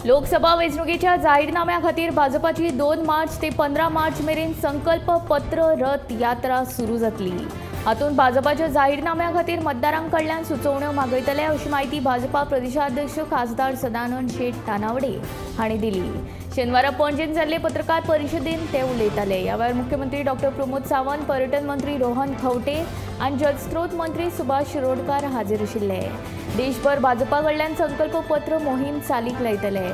लोकसभा वेंचणुकेच्या जाहीरनाम्या खातीर भाजपाची 2 मार्च ते 15 मार्च मेरेन संकल्प पत्र रथ यात्रा सुरू जातली। हातूंत भाजपाच्या जाहीरनाम्या खातीर मतदारां कडल्यान सुचोवण्यो मागयतले अशी म्हायती भाजपा प्रदेशाध्यक्ष खासदार सदानंद शेट तानावडे हांणी दिली। शेनवारा पणजेंत जाल्ले पत्रकार परिशदेंत ते उलयताले। ह्या वेळार मुख्यमंत्री डॉक्टर प्रमोद सावंत, पर्यटन मंत्री रोहन खंवटे आनी जलस्रोत मंत्री सुभाष शिरोडकार हाजीर आशिल्ले। देशभर भाजपा कडल्यान संकल्प पत्र मोहीम चालीक लायतले।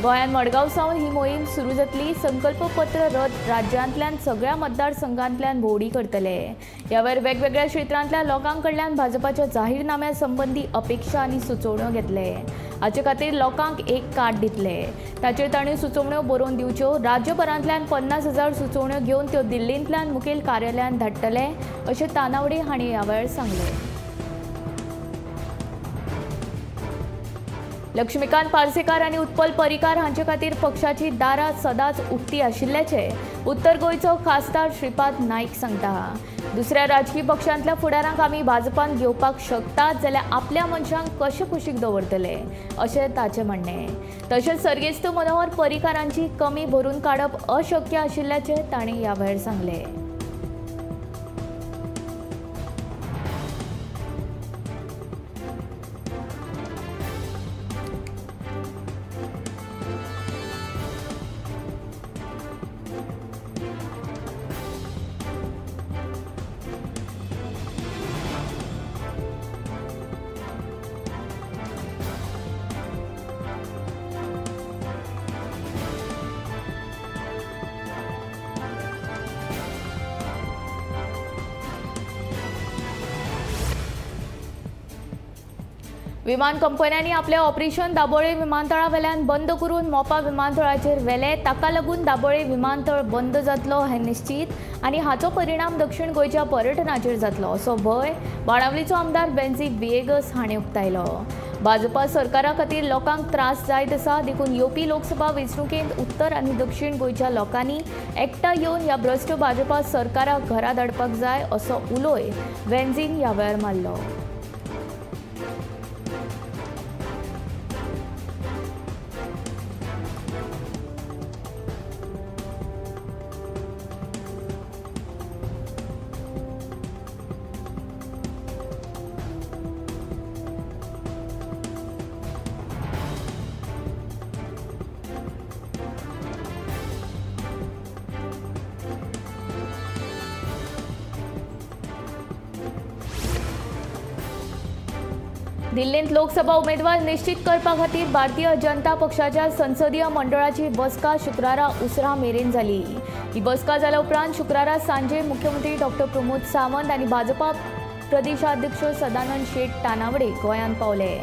गोंयांत मडगांव सावन ही मोहीम सुरू जातली। संकल्प पत्र रथ राज्यांतल्यान सगळ्या मतदारसंघांतल्यान भोंवडी करतले। ह्या वेळार वेगवेगळ्या क्षेत्रांतल्या लोकां कडल्यान भाजपाच्या जाहीरनाम्या संबंदी अपेक्षा आनी सुचोवण्यो घेतले। हाचे खातीर लोकांक एक कार्ड दितले, ताचेर तांणी सुचोवण्यो बरोवन दिवच्यो। राज्यभरांतल्यान 50,000 सुचोवण्यो घेवन त्यो दिल्लींतल्यान मुखेल कार्यालयांत धाडटले अशें तानावडे हांणी ह्या वेळार सांगलें। लक्ष्मीकांत पार्सेकार आनी उत्पल पर्रीकार हांचे खातीर पक्षाची दारां सदांच उक्ती आशिल्ल्याचें उत्तर गोंयचो खासदार श्रीपाद नायक सांगता। दुसऱ्या राजकी पक्षांतल्या फुडारांक आमी भाजपान घेवपाक शकतात जाल्यार आपल्या मनशांक कशें कुशीक दवरतले अशें ताचें म्हणणें। तशेंच सर्गेस्त मनोहर पर्रीकारांची कमी भरून काडप अशक्य आशिल्ल्याचें तांणी ह्या वेळार सांगलें। विमान कंपन्यांनी आपले ऑपरेशन दाबोळे विमानतळा वेल्यान बंद करून मोपा विमानतळाचेर व्हेले। ताका लागून दाबोळे विमानतळ बंद जातलो हें निश्चीत आनी हाचो परिणाम दक्षिण गोंयच्या पर्यटनाचेर जातलो असो भंय बाणावलीचो आमदार बेन्झी व्हिएगस हाणें उक्तायलो। भाजपा सरकारा खातीर लोकांक त्रास जायत आसा, देखून येवपी लोकसभा वेंचणुकेंत उत्तर आनी दक्षिण गोंयच्या लोकांनी एकठांय येवन ह्या भ्रश्ट भाजपा सरकाराक घरा धाडपाक जाय असो उलोय वेन्झीन ह्या वेळार मारलो। दिल्लींत लोकसभा उमेदवार निश्चित करपा खातीर भारतीय जनता पक्षाच्या संसदीय मंडळाची बसका शुक्रारा उसरां मेरेन जाली। ही बसका जाल्या उपरांत शुक्रारा सांजे मुख्यमंत्री डॉक्टर प्रमोद सावंत आनी भाजपा प्रदेशाध्यक्ष सदानंद शेट तानावडे गोंयांत पावले।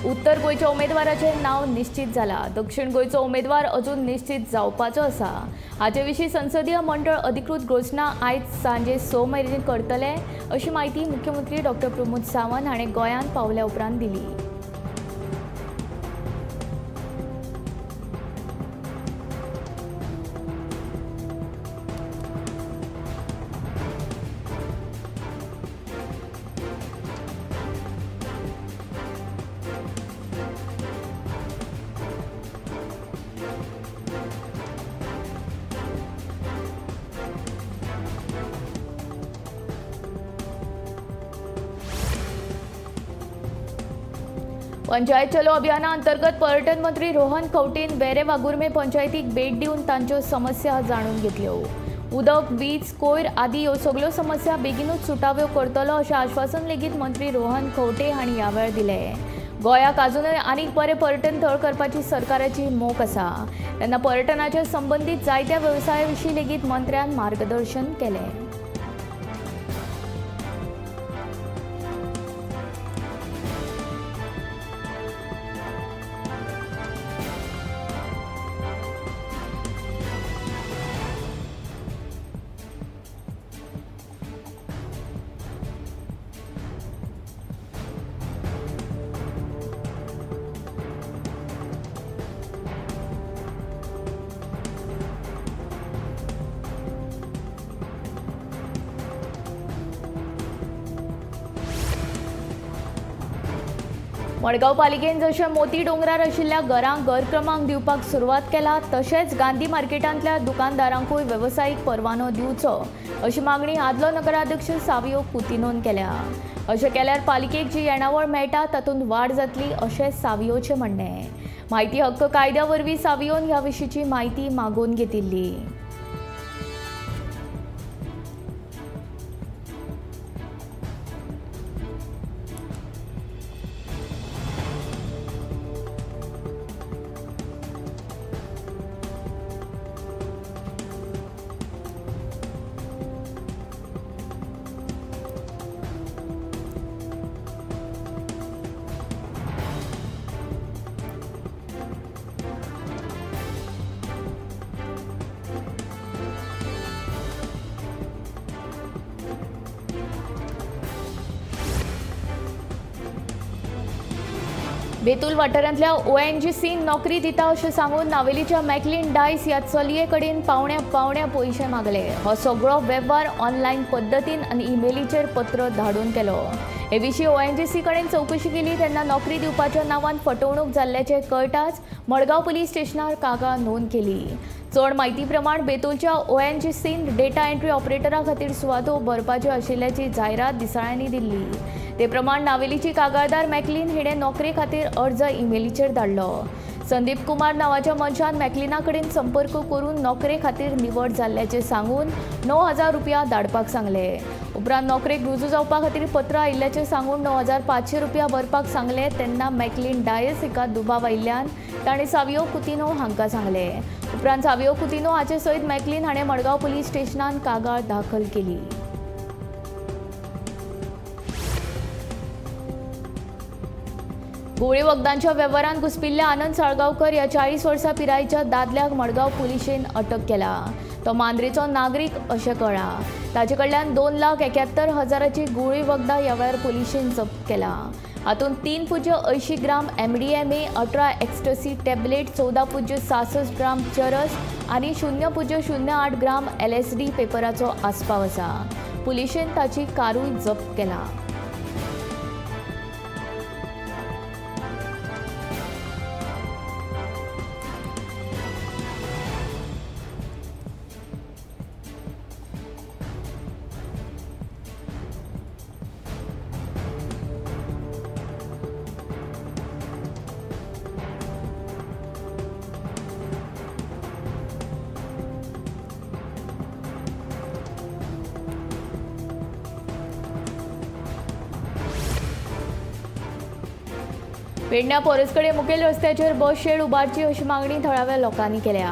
उत्तर गोंयच्या उमेदवाराचें नांव निश्चित जाला। दक्षिण गोंयचो उमेदवार अजून निश्चित जावपाचो आसा। हाचे विशीं संसदीय मंडळ अधिकृत घोशणा आयज सांजे 6 मेरेन करतले अशी म्हायती मुख्यमंत्री डॉक्टर प्रमोद सावंत हाणें गोंयांत पावल्या उपरांत दिली। पंचायत चलो अभियाना अंतर्गत पर्यटन मंत्री रोहन खंवटेन वेरे वाघुर्मे पंचायतीक भेट दिवन तांच्यो समस्या जाणून घेतल्यो। उदक, वीज, कोयर आदी ह्यो सगळ्यो समस्या बेगीनूच सुटाव्यो करतलो अशें आश्वासन लेगीत मंत्री रोहन खंवटे हांणी ह्या वेळार दिलें। गोंयाक आजुनय आनीक बरें पर्यटन थळ करपाची सरकाराची मोख आसा। तेन्ना पर्यटनाच्या संबंदीत जायत्या वेवसाया विशीं लेगीत मंत्र्यान मार्गदर्शन केलें। मडगांव पालिकेन जशें मोती डोंगरार आशिल्ल्या घरांक घर क्रमांक दिवपाक सुरवात केला तशेंच गांधी मार्केटांतल्या दुकानदारांकूय वेवसायीक परवानो दिवचो अशी मागणी आदलो नगराध्यक्ष सावियो कुतिनोन केल्या। अशें केल्यार पालिकेक जी येणावळ मेळटा तातूंत वाड जातली अशें सावियोचें म्हणणें। माहिती हक्क कायद्या वरवीं सावियोन ह्या विशींची म्हायती मागोवन घेतिल्ली। बेतूल वाठारांतल्या ओएनजीसीन नोकरी दिता अशें सांगून नावेलीच्या मॅकलीन डायस ह्या चलये कडेन पावण्या पावण्या पयशे मागले। हो सगळो वेव्हार ऑनलायन पद्दतीन आनी इमेलीचेर पत्र धाडून केलो। हे विशीं ओएनजीसी कडेन चवकशी केली तेन्ना नोकरी दिवपाच्या नांवान फटवणूक जाल्ल्याचें कळटाच मडगांव पुलीस स्टेशनार कागाळ नोंद केली। चड म्हायती प्रमाण बेतूलच्या ओएनजीसीन डेटा एंट्री ऑपरेटरा खातीर सुवातो भरपाच्यो आशिल्ल्याची जायरात दिसाळ्यांनी दिल्ली। ते प्रमाण नावेलीची कागाळदार मॅकलीन हिणें नोकरे खातीर अर्ज इमेलीचेर धाडलो। संदीप कुमार नांवाच्या मनशान मॅकलिना कडेन संपर्क करून नोकरे खातीर निवड जाल्ल्याचें सांगून 9,000 रुपया धाडपाक सांगले। उपरांत नोकरेक रुजू जावपा खातीर पत्र आयिल्ल्याचें सांगून 9,500 रुपया भरपाक सांगले। तेन्ना मॅकलीन डायस हिका दुबाव आयिल्ल्यान ताणें सावियो कुतिनो हांकां सांगले। उपरांत सावियो कुतिनो हाचे सयत मॅकलीन हाणें मडगांव पुलीस स्टेशनान कागाळ दाखल केली। गोळी वखदांच्या वेव्हारांत घुसपिल्ल्या आनंद साळगांवकर ह्या 40 वर्सां पिरायेच्या दादल्याक मडगांव पुलिशेन अटक केला। तो मांद्रेचो नागरीक अशें कळ्ळां। ताचे कडल्यान 2,71,000ची गोळी वखदां ह्या वेळार पुलिशेन जप्त केला। हातूंत 3.80 ग्राम MDMA, 18 ecstasy tablet, 14.66 ग्राम चरस आनी 0.08 ग्राम LSD पेपराचो आस्पाव आसा। पुलिशेन ताची कारूय जप्त केला। पेडण्या पोरसकडे मुखेल रस्त्याचेर बस शेड उबारची अशी मागणी थळाव्या लोकांनी केल्या।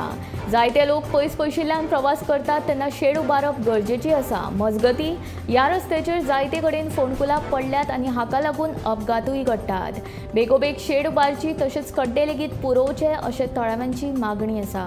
जायते लोक पयस पयशिल्ल्यान प्रवास करतात तेन्ना शेड उबारप गरजेची आसा। मजगती ह्या रस्त्याचेर जायते कडेन फोंडकुलां पडल्यात आनी हाका लागून अपघातूय घडटात। बेगोबेग शेड उबारची तशेंच खड्डे लेगीत पुरोवचे अशें थळाव्यांची मागणी आसा।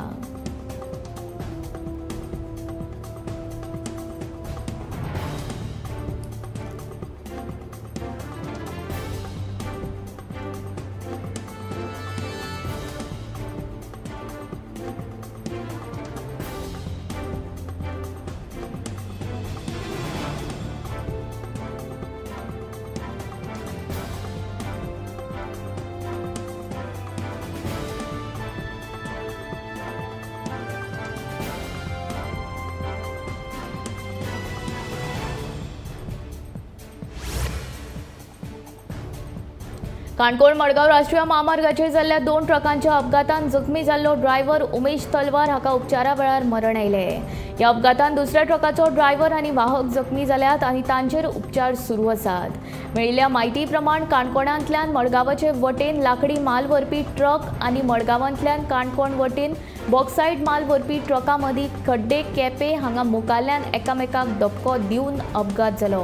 काणकोण मडगांव राष्ट्रीय म्हामार्गाचेर जाल्ल्या 2 ट्रकांच्या अपघातान जखमी जाल्लो ड्रायव्हर उमेश तलवार हाका उपचारा वेळार मरण आयलें। ह्या अपघातान दुसऱ्या ट्रकाचो ड्रायव्हर आनी वाहक जखमी जाल्यात आनी तांचेर उपचार सुरू आसात। मेळिल्ल्या म्हायती प्रमाण काणकोणांतल्यान मडगांवाचे वटेन लाकडी माल व्हरपी ट्रक आनी मडगांवांतल्यान काणकोण वटेन बॉक्सायड माल व्हरपी ट्रका मदीं खड्डे केपे हांगा मुखाल्ल्यान एकामेकाक धपको दिवन अपघात जालो।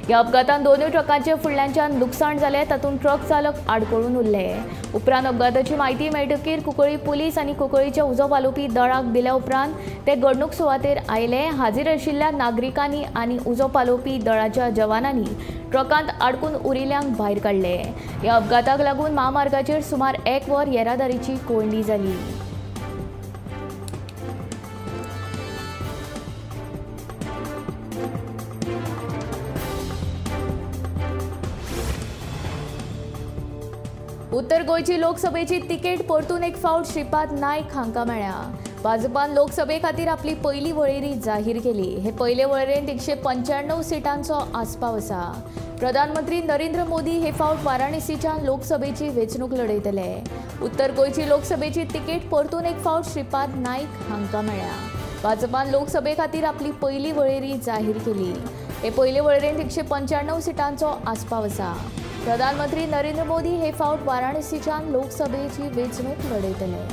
ह्या अपघातान दोनूय ट्रकांचे फुडल्यांच्यान लुकसाण जालें, तातूंत ट्रक चालक आडकळून उरले। उपरांत अपघाताची म्हायती मेळटकीर कुंकळी पुलीस आनी कुंकळीच्या उजो पालोवपी दळाक दिल्या उपरांत ते घडणूक सुवातेर आयले। हाजीर आशिल्ल्या नागरिकांनी आनी उजो पालोवपी दळाच्या जवानांनी ट्रकांत आडकून उरिल्ल्यांक भायर काडले। ह्या अपघाताक लागून म्हामार्गाचेर सुमार 1 वर येरादारीची कोंयडी जाली। उत्तर गोंयची लोकसभेची तिकेट परतून एक फावट श्रीपाद नायक हांकां मेळ्ळ्या. भाजपान लोकसभे खातीर आपली पयली वळेरी जाहीर केली. हे पयले वळेरेंत 195 सिटांचो आस्पाव आसा. प्रधानमंत्री नरेंद्र मोदी हे फावट वाराणसीच्यान लोकसभेची वेंचणूक लढयतले. उत्तर गोंयची लोकसभेची तिकेट परतून एक फावट श्रीपाद नायक हांकां मेळ्ळ्या. भाजपान लोकसभे खातीर आपली पयली वळेरी जाहीर केली. हे पयले वळेरेंत 195 सिटांचो आस्पाव आसा. प्रधानमंत्री नरेंद्र मोदी हे फावट वाराणसीच्यान लोकसभेची वेंचणूक लढयतले.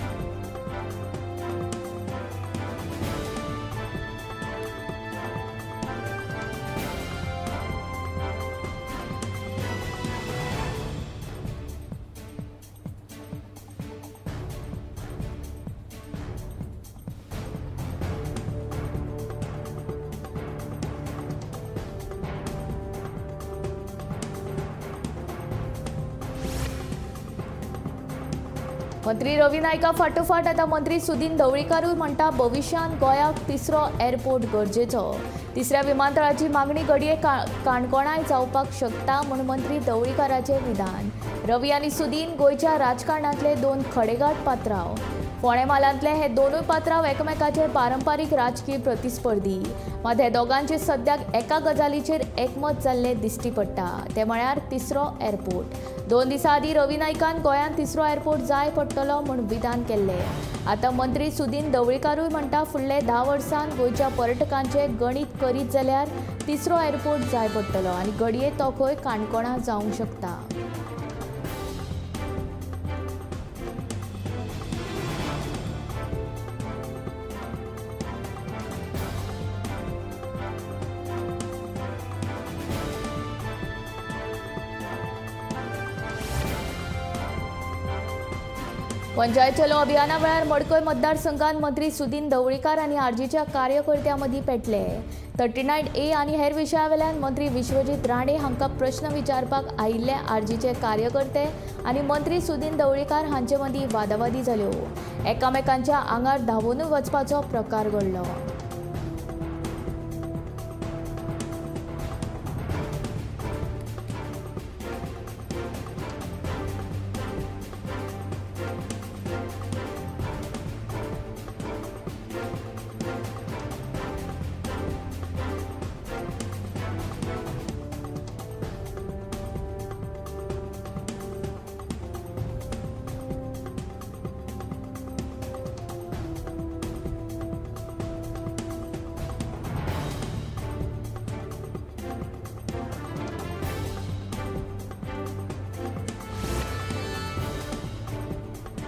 मंत्री रवी नायका फाटोफाट आतां मंत्री सुदिन ढवळीकारूय म्हणटा भविष्यांत गोंयाक तिसरो एअरपोर्ट गरजेचो. तिसऱ्या विमानतळाची मागणी घडये काणकोणाय जावपाक शकता म्हूण मंत्री ढवळीकाराचें विधान. रवी आनी सुदिन गोंयच्या राजकारणांतले दोन खडेगांठ पात्रांव. फोंडें म्हालांतले हे दोनूय पात्रांव एकमेकाचे पारंपारीक राजकीय प्रतिस्पर्धी. मात हे दोगांचे सद्याक एका गजालीचेर एकमत जाल्लें दिश्टी पडटा, तें म्हळ्यार तिसरो एअरपोर्ट. 2 दिसां आदीं रवी नायकान गोंयांत तिसरो एअरपोर्ट जाय पडटलो म्हूण विधान केल्लें. आतां मंत्री सुदिन ढवळीकारूय म्हणटा फुडले 10 वर्सांत गोंयच्या पर्यटकांचें गणीत करीत जाल्यार तिसरो एअरपोर्ट जाय पडटलो आनी घडये तो खंय काणकोणा जावंक शकता. पंचायत चलो अभियाना वेळार मडकय मतदारसंघात मंत्री सुदिन ढवळीकार आनी आरजीच्या कार्यकर्त्यां मदीं पेटले. 39A आनी हेर विशया वेल्यान मंत्री विश्वजीत राणे हांकां प्रश्न विचारपाक आयिल्ले आरजीचे कार्यकर्ते आनी मंत्री सुदिन ढवळीकार हांचे मदीं वादावादी जाल्यो. एकामेकांच्या आंगार धांवूनय वचपाचो प्रकार घडलो.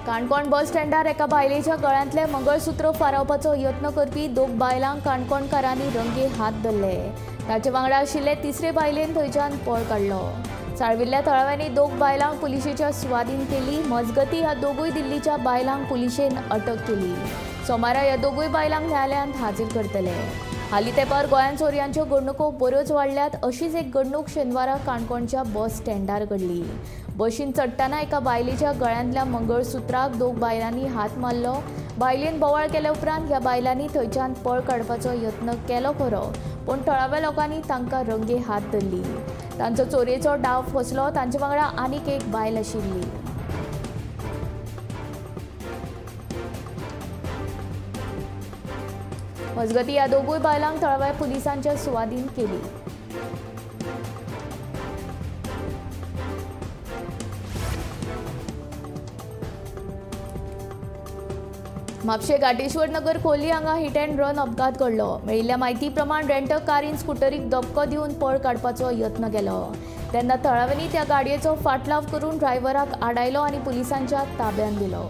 काणकोण बस स्टँडार एका बायलेच्या गळ्यांतलें मंगळसूत्र फारावपाचो यत्न करपी दोग बायलांक काणकोणकारांनी रंगे हात धरले. ताचे वांगडा आशिल्ले तिसरे बायलेन थंयच्यान पळ काडलो. साळविल्ल्या थळाव्यांनी दोग बायलांक पुलिशेच्या सुवादीन केली. मजगती ह्या दोगूय दिल्लीच्या बायलांक पुलिशेन अटक केली. सोमारा ह्या दोगूय बायलांक न्यायालयांत हाजीर करतले. हालीं तेंपार गोंयांत चोरयांच्यो घडणुको बऱ्योच वाडल्यात. अशीच एक घडणूक शेनवारा काणकोणच्या बस स्टँडार घडली. बशीन चडटना एका बायलेच्या गळ्यांतल्या मंगळसूत्राक दोग बायलांनी हात मारलो. बायलेन बोवाळ केल्या उपरांत ह्या बायलांनी थंयच्यान पळ काडपाचो यत्न केलो खरो, पूण थळाव्या लोकांनी तांकां रंगे हात धरली. तांचो चोरयेचो डाव फसलो. तांचे वांगडा आनीक एक बायल आशिल्ली. मजगती ह्या दोगूय बायलांक थळाव्या पुलिसांच्या सुवादीन केली. म्हापशें घाटेश्वर नगर खोर्ली हांगा हिट अँड रन अपघात घडलो. मेळिल्ल्या म्हायती प्रमाण रेंटर कारीन स्कुटरीक धपको दिवन पळ काडपाचो यत्न केलो. तेन्ना थळाव्यांनी त्या गाडयेचो फाटलाव करून ड्रायव्हराक आडायलो आनी पुलिसांच्या ताब्यांत दिलो.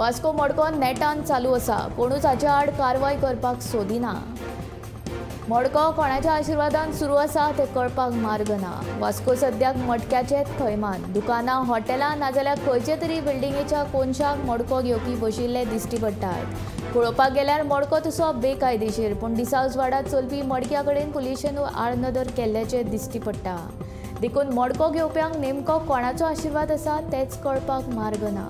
वास्को मडको नेटान चालू आसा, कोणूच हाचे आड कारवाय करपाक सोदिना। मडको कोणाच्या आशिर्वादान सुरू आसा तें कळपाक मार्ग ना। वास्को सद्याक मटक्याचे थैमान, दुकानां, हॉटेलां नाजाल्यार खंयचे तरी बिल्डिंगेच्या कोनशाक मडको घेवपी बशिल्ले दिश्टी पडटात। पळोवपाक गेल्यार मडको तसो बेकायदेशीर, पूण दिसा उजवाडात चलपी मडक्या कडेन पुलिशेन आडनदर केल्ल्याचें दिश्टी पडटा। देखून मडको घेवप्यांक नेमको कोणाचो आशिर्वाद आसा तेंच कळपाक मार्ग ना।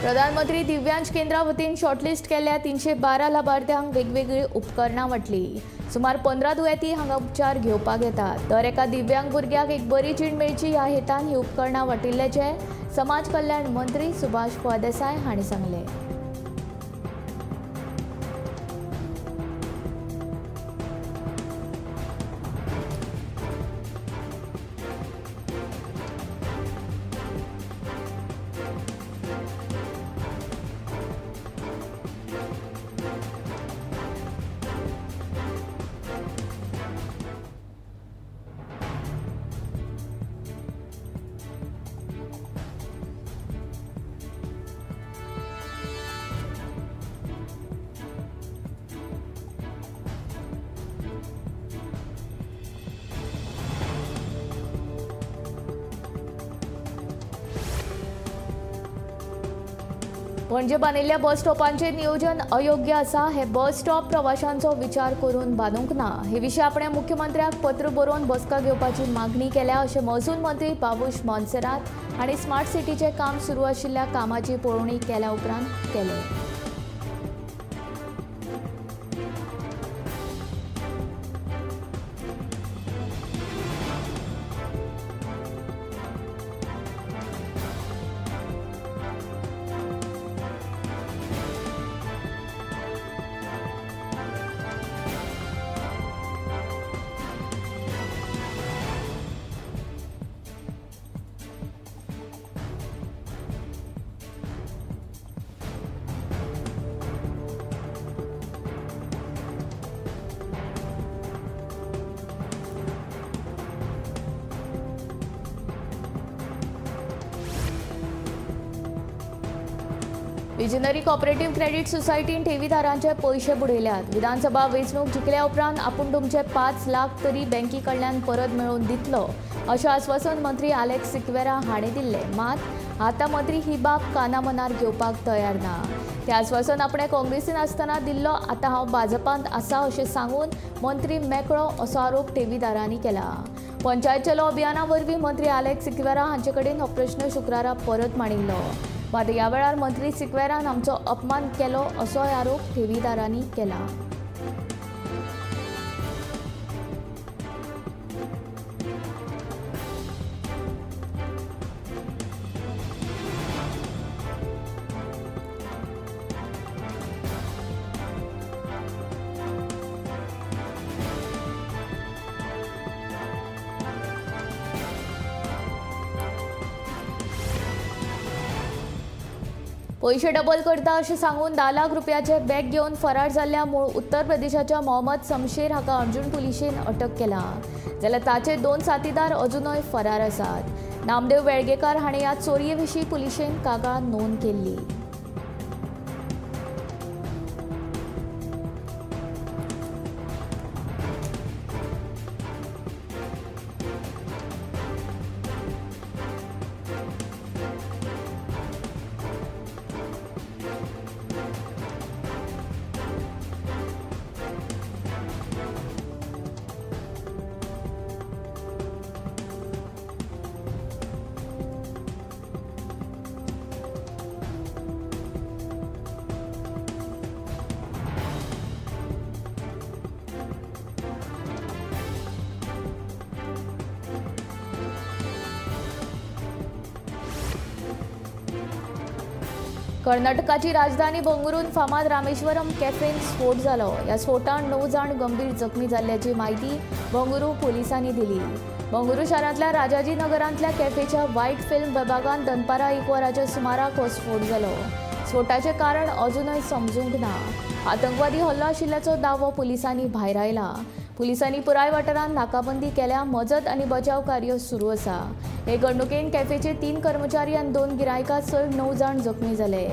प्रधानमंत्री दिव्यांग केंद्रा वतीन शॉर्टलिस्ट केल्ल्या 312 लाभार्थ्यांक वेगवेगळीं उपकरणां वांटली। सुमार 15 दुयेंती हांगा उपचार घेवपाक येतात। दर एका दिव्यांग भुरग्याक एक बरी जीण मेळची ह्या हेतान ही उपकरणां वांटिल्ल्याचें समाज कल्याण मंत्री सुभाष फळदेसाय हांणी सांगलें। पणजे बांदिल्ल्या बस स्टॉपांचें नियोजन अयोग्य आसा। हे बस स्टॉप प्रवाशांचो विचार करून बांदूंक ना। हे विशीं आपणें मुख्यमंत्र्याक पत्र बरोवन बसका घेवपाची मागणी केल्या अशें महसूल मंत्री बाबूश मोन्सेरात हांणी स्मार्ट सिटीचें काम सुरू आशिल्ल्या कामाची पळोवणी केल्या उपरांत केलें। विजनरी कॉपरेटिव्ह क्रेडिट सोसायटीन ठेवीदारांचे पयशे बुडयल्यात। विधानसभा वेंचणूक जिखल्या उपरांत आपूण तुमचे 5 लाख तरी बँकी कडल्यान परत मेळोवन दितलो अशें आस्वासन मंत्री आलेक्स सिक्वेरा हांणी दिल्लें। मात आतां मंत्री ही बाब कानामनार घेवपाक तयार ना। तें आस्वासन आपणें काँग्रेसीन आसतना दिल्लो, आतां हांव भाजपांत आसा अशें सांगून मंत्री मेकळो असो आरोप ठेवीदारांनी केला। पंचायत चलो अभियाना वरवीं मंत्री आलेक्स सिक्वेरा हांचे कडेन हो प्रश्न शुक्रारा परत मांडिल्लो। मात ह्या वेळार मंत्री सिक्वेरान आमचो अपमान केलो असोय आरोप ठेवीदारांनी केला। पयशे डबल करता अशें सांगून 10 लाख रुपयाचे बॅग घेवन फरार जाल्ल्या मूळ उत्तर प्रदेशाच्या मोहम्मद शमशेर हाका अंजुण पुलिशेन अटक केला। जाल्यार ताचे 2 साथीदार अजुनूय फरार आसात। नामदेव वेळगेकार हाणें ह्या चोरये विशीं पुलिशेन कागाळ नोंद केल्ली। कर्नाटकाची राजधानी बंगळुरून फामाद रामेश्वरम कॅफेन स्फोट जालो. ह्या स्फोटान 9 जाण गंभीर जखमी जाल्ल्याची म्हायती बंगळुरू पोलिसांनी दिली. बंगळुरू शारांतल्या राजाजी नगरांतल्या कॅफेच्या व्हायट फिल्म विभागान दनपारा 1 वराच्या सुमाराक हो स्फोट जालो. स्फोटाचें कारण अजूनय समजूंक ना. आतंकवादी हल्लो आशिल्ल्याचो दावो पुलिसांनी भायरायला. पुलिसांनी पुराय वाठारांत नाकाबंदी केल्या. मजत आनी बचाव कार्य सुरू आसा. हे घडणुकेन कॅफेचे 3 कर्मचारी आनी 2 गिरायकां सयत 9 जाण जखमी जाले.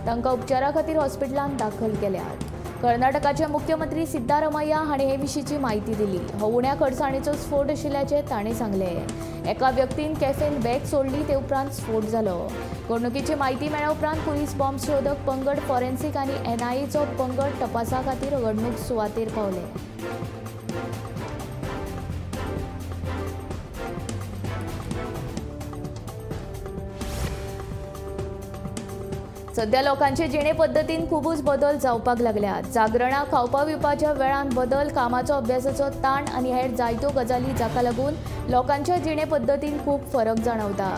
तांकां उपचारा खातीर हॉस्पिटलांत दाखल केल्यात. कर्नाटकाचे मुख्यमंत्री सिद्धारमय्या हांणी हे विशींची म्हायती दिली. हो उण्या खर्चाणेचो स्फोट आशिल्ल्याचें ताणें सांगलें. एका व्यक्तीन कॅफेन बॅग सोडली ते उपरांत स्फोट जालो. घडणुकेची म्हायती मेळ्ळ्या उपरांत पुलीस बॉम्ब शोधक पंगड, फॉरेन्सिक आनी एनआयएचो पंगड तपासा खातीर घडणूक सुवातेर पावले. सध्या लोकांचे जिणे पद्दतीन खुबूच बदल जावपाक लागल्यात. जागरणां, खावपा पिवपाच्या वेळान बदल, कामाचो अभ्यासाचो ताण आनी हेर जायत्यो गजाली जाका लागून लोकांच्या जिणे पद्दतीन खूब फरक जाणवता.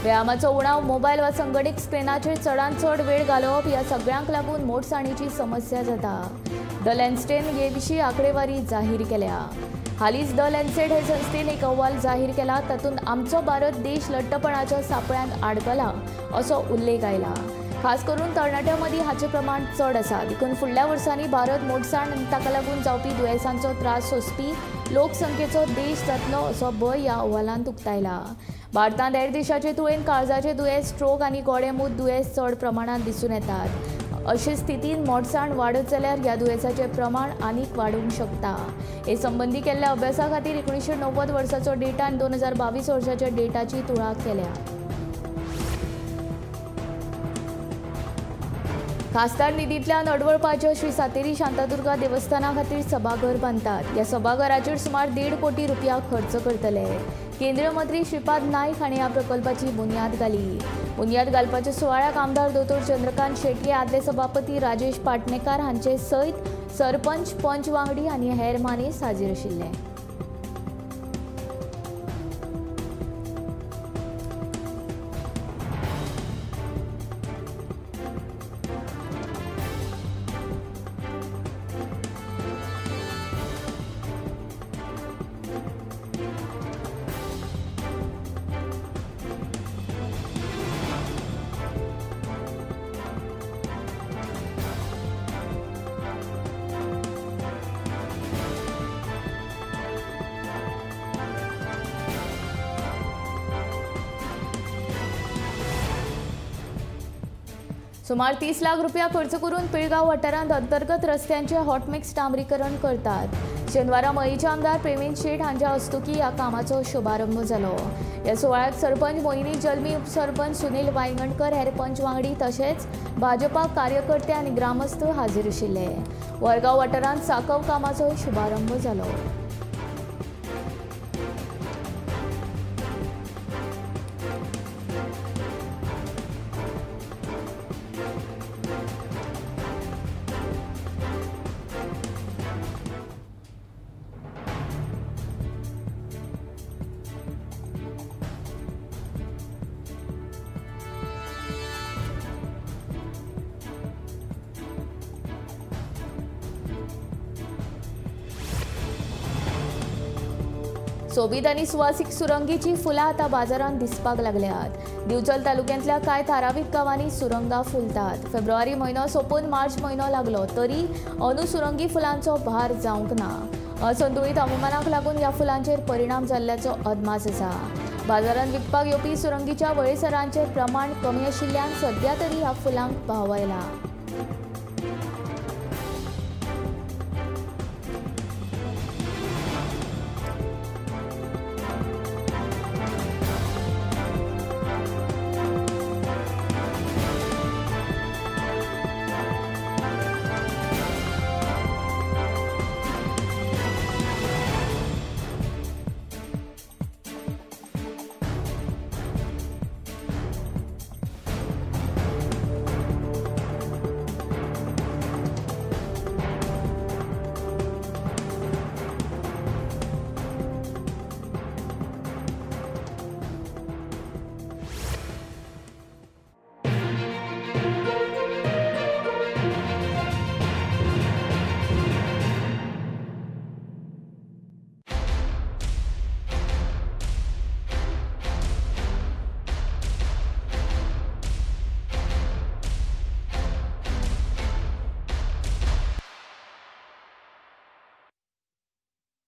व्यायामाचो उणाव, मोबायल वा संगणक स्क्रिनाचेर चडांत चड वेळ घालोवप ह्या सगळ्यांक लागून मोटसाणीची समस्या जाता. The लॅन्सेट हे विशीं आंकडेवारी जाहीर केल्या. हालींच the Lancet हे संस्थेन एक अहवाल जाहीर केला. तातूंत आमचो भारत देश लठ्ठपणाच्या सापळ्यांत आडकला असो उल्लेख आयला. खास करून तरणाट्यां मदीं हाचें प्रमाण चड आसा. देखून फुडल्या वर्सांनी भारत मोटसाण आनी ताका लागून जावपी दुयेंसांचो त्रास सोंसपी लोकसंख्येचो देश जातलो असो भंय ह्या अहवालांत उक्तायला. भारतांत हेर देशाचे तुळेन काळजाचे दुयेंस, स्ट्रोक आनी गोडेंमूत दुयेंस चड प्रमाणांत दिसून येतात. अशे स्थितीन मोटसाण वाडत जाल्यार ह्या दुयेंसाचें प्रमाण आनीक वाडूंक शकता. हे संबंदी केल्ल्या अभ्यासा खातीर 1990 वर्साचो डेटा आनी 2022 वर्साच्या डेटाची तुळा केल्या. खासदार निधींतल्यान अडवळपाच्या श्री सातेरी शांतादुर्गा देवस्थाना खातीर सभाघर बांदतात. ह्या सभाघराचेर सुमार 1.5 कोटी रुपया खर्च करतले. केंद्रीय मंत्री श्रीपाद नायक हांणी ह्या प्रकल्पाची बुन्याद घाली. बुन्याद घालपाच्या सुवाळ्याक आमदार दोतोर चंद्रकांत शेटये, आदले सभापती राजेश पाटणेकार हांचे सयत सरपंच, पंच वांगडी आनी हेर मानेस्त हाजीर आशिल्ले. सुमार 30 लाख रुपया खर्च करून पिळगांव वाठारांत अंतर्गत रस्त्यांचे हॉटमिक्स डांबरीकरण करतात. शेनवारा मयेचे आमदार प्रेमेंद शेट हांच्या हस्तुकी ह्या कामाचो शुभारंभ जालो. ह्या सुवाळ्याक सरपंच मोहिनी जल्मी, उपसरपंच सुनील वायंगणकर, हेर पंच वांगडी तशेंच भाजपा कार्यकर्ते आनी ग्रामस्थ हाजीर आशिल्ले. वरगांव वाठारांत साकव कामाचोय शुभारंभ जालो. सोबीत आनी सुवासीक सुरंगीची फुलां आतां बाजारांत दिसपाक लागल्यात. दिवचल तालुक्यांतल्या कांय थारावीक गांवांनी सुरंगां फुलतात. फेब्रुवारी म्हयनो सोंपून मार्च म्हयनो लागलो तरी अंदू सुरंगी फुलांचो भार जावंक ना. असंतुळीत हवामानाक लागून ह्या फुलांचेर परिणाम जाल्ल्याचो अदमास आसा. बाजारांत विकपाक येवपी सुरंगीच्या वळेसरांचें प्रमाण कमी आशिल्ल्यान सद्या तरी ह्या फुलांक भाव आयला.